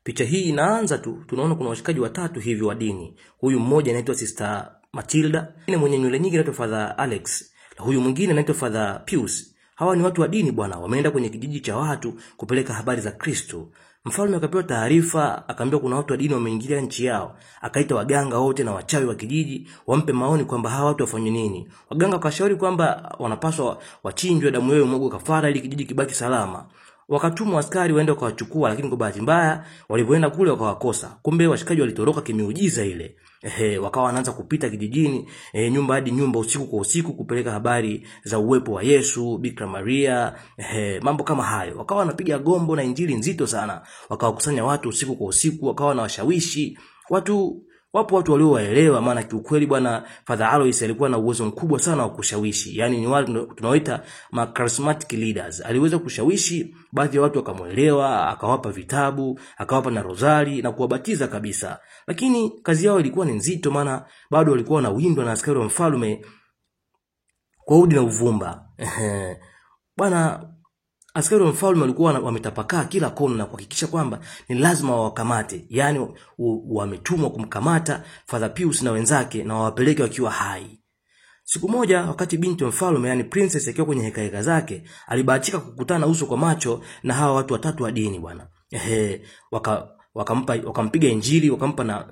Picha hii inaanza tu, tunaona kuna washikaji watatu hivi wa dini. Huyu mmoja anaitwa Sister Matilda, mwingine mwenye nywele nyingi anaitwa Father Alex, na huyu mwingine anaitwa Father Pius. Hawa ni watu wa dini bwana, wameenda kwenye kijiji cha watu kupeleka habari za Kristo. Mfalme akapewa taarifa, akaambiwa kuna watu wa dini wameingilia nchi yao. Akaita waganga wote na wachawi wa kijiji wampe maoni kwamba hawa watu wafanye nini. Waganga wakashauri kwamba wanapaswa wachinjwe, damu yao imwagwe kafara ili kijiji kibaki salama. Wakatumwa askari waende wakawachukua, lakini kwa bahati mbaya walipoenda kule wakawakosa. Kumbe washikaji walitoroka kimiujiza ile. Wakawa wanaanza kupita kijijini, nyumba hadi nyumba, usiku kwa usiku, kupeleka habari za uwepo wa Yesu, Bikira Maria, mambo kama hayo. Wakawa wanapiga gombo na injili nzito sana. Wakawakusanya watu usiku kwa usiku, wakawa na washawishi watu. Wapo watu waliowaelewa, maana kiukweli bwana Father Alois alikuwa na uwezo mkubwa sana wa kushawishi. Yaani ni wale tunaoita ma charismatic leaders. Aliweza kushawishi baadhi ya watu wakamuelewa, akawapa vitabu, akawapa na rozari na kuwabatiza kabisa. Lakini kazi yao ilikuwa ni nzito, maana bado walikuwa wanawindwa na askari wa mfalme kwa udi na uvumba. Bwana askari wa mfalme walikuwa wametapakaa kila kona na kuhakikisha kwamba ni lazima wawakamate. Yaani wametumwa kumkamata Father Pius na wenzake na wawapeleke wakiwa hai. Siku moja wakati binti wa mfalme, yani princess, akiwa kwenye hekaheka zake, alibahatika kukutana uso kwa macho na hawa watu watatu wa dini bwana. Wakampiga injili, wakampa na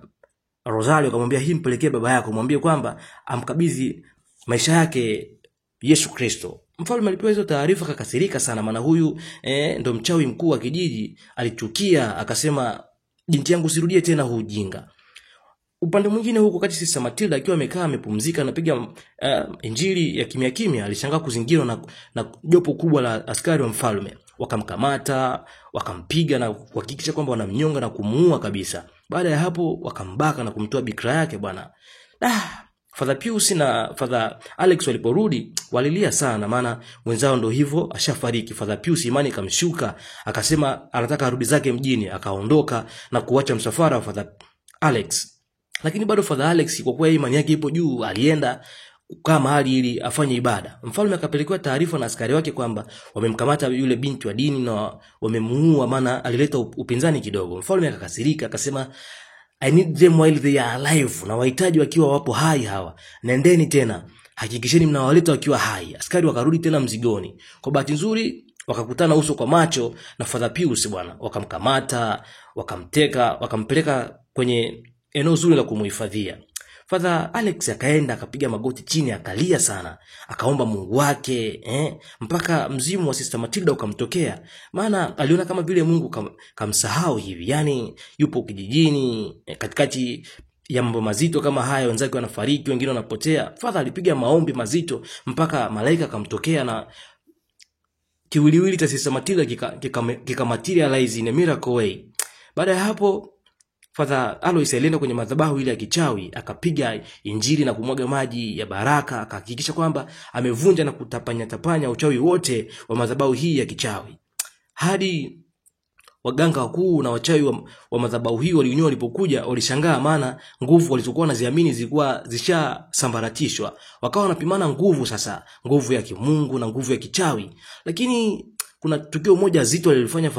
rozari, wakamwambia hii mpelekee baba yako, mwambie kwamba amkabidhi maisha yake Yesu Kristo. Mfalme alipewa hizo taarifa akakasirika sana, maana huyu ndo mchawi mkuu wa kijiji. Alichukia, akasema binti yangu usirudie tena huu ujinga. Upande mwingine huko wakati Sister Matilda akiwa amekaa amepumzika anapiga injili ya kimya kimya, alishangaa kuzingirwa na jopo kubwa la askari wa mfalme. Wakamkamata, wakampiga na kuhakikisha kwamba wanamnyonga na kumuua kabisa. Baada ya hapo wakambaka na kumtoa bikira yake bwana. Father Pius na Father Alex waliporudi walilia sana, maana mwenzao ndo hivyo ashafariki. Father Pius imani ikamshuka, akasema anataka arudi zake mjini, akaondoka na kuacha msafara wa Father Alex. Lakini bado Father Alex kwa kuwa imani yake ipo juu, alienda kukaa mahali ili afanye ibada. Mfalme akapelekewa taarifa na askari wake kwamba wamemkamata yule binti wa dini na wamemuua, maana alileta upinzani kidogo. Mfalme akakasirika, akasema I need them while they are alive, na wahitaji wakiwa wapo hai hawa. Nendeni tena, hakikisheni mnawaleta wakiwa hai. Askari wakarudi tena mzigoni. Kwa bahati nzuri wakakutana uso kwa macho na Father Pius bwana. Wakamkamata, wakamteka, wakampeleka kwenye eneo zuri la kumuhifadhia. Father Alex akaenda akapiga magoti chini, akalia sana, akaomba Mungu wake, mpaka mzimu wa Sister Matilda ukamtokea. Maana aliona kama vile Mungu kamsahau hivi. Yaani yupo kijijini katikati ya mambo mazito kama haya, wenzake wanafariki, wengine wanapotea. Father alipiga maombi mazito mpaka malaika akamtokea na kiwiliwili cha Sister Matilda kika materialize in a miracle way. Baada ya hapo Father Alois alienda kwenye madhabahu ile ya kichawi, akapiga injili na kumwaga maji ya baraka, akahakikisha kwamba amevunja na kutapanya tapanya uchawi wote wa madhabahu hii ya kichawi. Hadi waganga wakuu na wachawi wa madhabahu hii waliunyoa walipokuja, walishangaa, maana nguvu walizokuwa wanaziamini zilikuwa zishasambaratishwa. Wakawa wanapimana nguvu sasa, nguvu ya kimungu na nguvu ya kichawi. Lakini kuna tukio moja zito alilofanya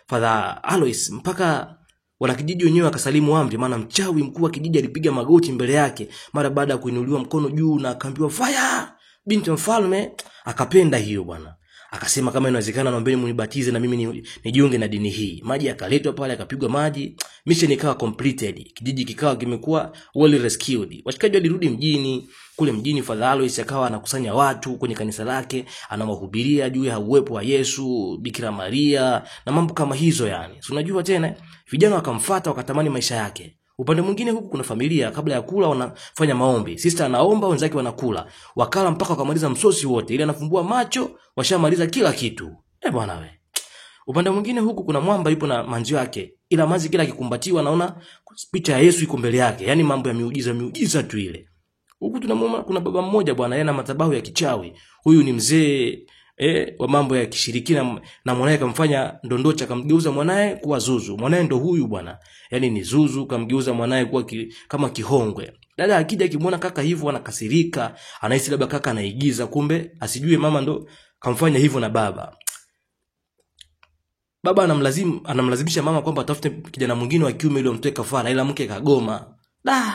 Father Alois mpaka wanakijiji wenyewe wakasalimu amri, maana mchawi mkuu wa kijiji alipiga magoti mbele yake mara baada ya kuinuliwa mkono juu na akaambiwa fire. Binti mfalme akapenda hiyo bwana. Akasema kama inawezekana naombeni munibatize na mimi nijiunge na dini hii. Maji yakaletwa pale, akapigwa maji, mission ikawa completed. Kijiji kikawa kimekuwa well rescued. Washikaji walirudi mjini. Kule mjini Father Alois akawa anakusanya watu kwenye kanisa lake, anawahubiria juu ya uwepo wa Yesu, Bikira Maria na mambo kama hizo yani. Si unajua tena, vijana wakamfuata wakatamani maisha yake. Upande mwingine huku kuna familia kabla ya kula wanafanya maombi. Sister anaomba, wenzake wanakula. Wakala mpaka wakamaliza msosi wote. Ile anafumbua macho, washamaliza kila kitu. Bwana we. Upande mwingine huku kuna mwamba yupo na manzi wake. Ila manzi kila akikumbatiwa anaona picha ya Yesu iko mbele yake. Yaani mambo ya miujiza miujiza tu ile. Huku tunamuona kuna baba mmoja bwana, yeye na madhabahu ya kichawi. Huyu ni mzee wa mambo ya kishirikina, na mwanae kamfanya ndondocha, kamgeuza mwanae kuwa zuzu. Mwanae ndo huyu bwana. Yaani ni zuzu, kamgeuza mwanae kuwa kama kihongwe. Dada akija akimuona kaka hivyo anakasirika, anahisi labda kaka anaigiza, kumbe asijue mama ndo kamfanya hivyo na baba. Baba anamlazimisha mama kwamba atafute kijana mwingine wa kiume ili amtoe kafara, ila mke kagoma. Da,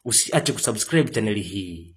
usiache kusubscribe chaneli hii.